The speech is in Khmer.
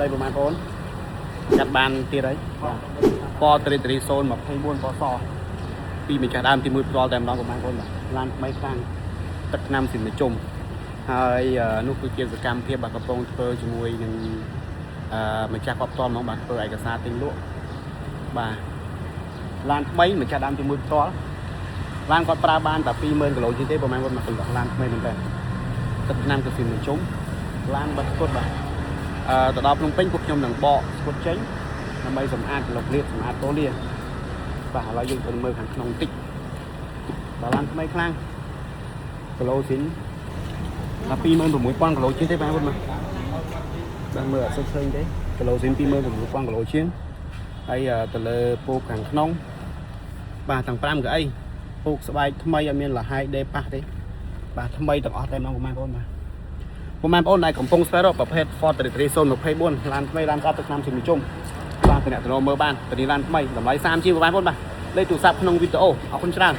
ដីប្រហែលបងប្អូនកាត់បានទៀតហើយបាទពណ៌ Territory 024ពណ៌សពីម្ចាស់ដើមទី1ផ្ទាល់តែម្ដងប្រហែលបងប្អូនបាទឡានថ្មីខ្លាំងទឹកឆ្នាំស៊ីមជុំហើយនោះគឺជាសកម្មភាពបាទកំពុងធ្វើជាមួយនឹងអឺម្ចាស់គាត់ផ្ទាល់ហ្មងបាទធ្វើឯកសារទិញលក់បាទឡានថ្មីម្ចាស់ដើមទី1ផ្ទាល់ឡានគាត់ប្រើបានតែ20000គីឡូជាងទេប្រហែលគាត់មកកន្លះឡានថ្មីមែនតើទឹកឆ្នាំក៏ស៊ីមជុំឡានបិទស្គត់បាទ ទៅដល់ភ្នំពេញពួកខ្ញុំនឹងបកស្គត់ចេញដើម្បីសម្អាតក្លុកលៀបសម្អាតតូលាបាទឥឡូវយើងទៅមើលខាងក្នុងបន្តិចបាទឡានថ្មីខ្លាំងគីឡូស៊ីនដល់26000គីឡូជាងទេបងប្អូនបាទបាទមើលអត់សូវឃើញទេគីឡូស៊ីន26000គីឡូជាងហើយទៅលើពូកខាងក្នុងបាទទាំង5កៅអីពូកស្បែកថ្មីអត់មានលហែកដេប៉ះទេបាទថ្មីទាំងអស់តែម្ដងបងប្អូនបាទ ពុកម៉ែបងប្អូនដែលកំពុងស្វែងរកប្រភេទ Ford Territory 024ឡានថ្មីឡានស្អាតទឹកឆ្នាំជាមជុំបាទតំណមើលបានតានេះឡានថ្មីតម្លៃ30ជាងបងប្អូនបាទលេខទូរស័ព្ទក្នុងវីដេអូអរគុណច្រើន។